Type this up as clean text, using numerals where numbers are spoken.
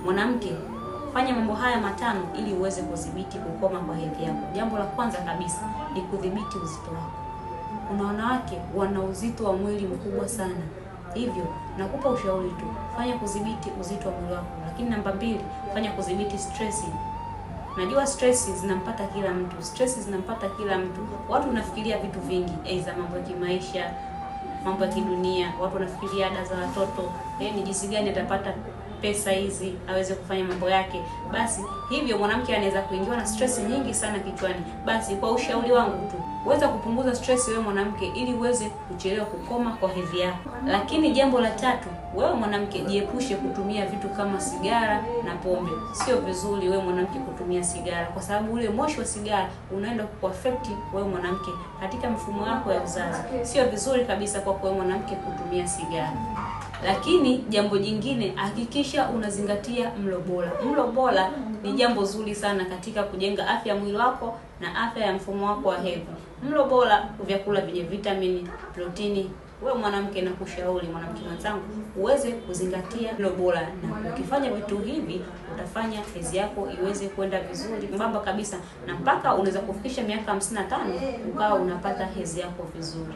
Mwanamke, fanya mambo haya matano ili uweze kudhibiti kukoma kwa hedhi yako. Jambo la kwanza kabisa ni kudhibiti uzito wako. Kuna wanawake wana uzito wa mwili mkubwa sana, hivyo nakupa ushauri tu, fanya kudhibiti uzito wa mwili wako. Lakini namba 2, fanya kudhibiti stress. Najua stress zinampata kila mtu, stress zinampata kila mtu. Watu wanafikiria vitu vingi, aidha mambo ya kimaisha, mambo ya kidunia, watu wanafikiria ada za watoto, ni jinsi gani atapata pesa hizi aweze kufanya mambo yake. Basi hivyo mwanamke anaweza kuingiwa na stress nyingi sana kichwani. Basi kwa ushauri wangu tu, uweza kupunguza stress wewe mwanamke ili uweze kuchelewa kukoma kwa hedhi yako. Lakini jambo la 3, wewe mwanamke jiepushe kutumia vitu kama sigara na pombe. Sio vizuri wewe mwanamke kutumia sigara, kwa sababu ule moshi wa sigara unaenda kukuaffect wewe mwanamke katika mfumo wako ya uzazi. Sio vizuri kabisa kwa wewe mwanamke kutumia sigara. Lakini jambo jingine, hakikisha unazingatia mlo bora. Mlo bora ni jambo zuri sana katika kujenga afya ya mwili wako na afya ya mfumo wako wa hedhi. Mlo bora, vyakula vyenye vitamini, protini. Wewe mwanamke, nakushauri mwanamke mwenzangu uweze kuzingatia mlo bora, na ukifanya vitu hivi utafanya hedhi yako iweze kwenda vizuri mbamba kabisa, na mpaka unaweza kufikisha miaka 55 ukawa unapata hedhi yako vizuri.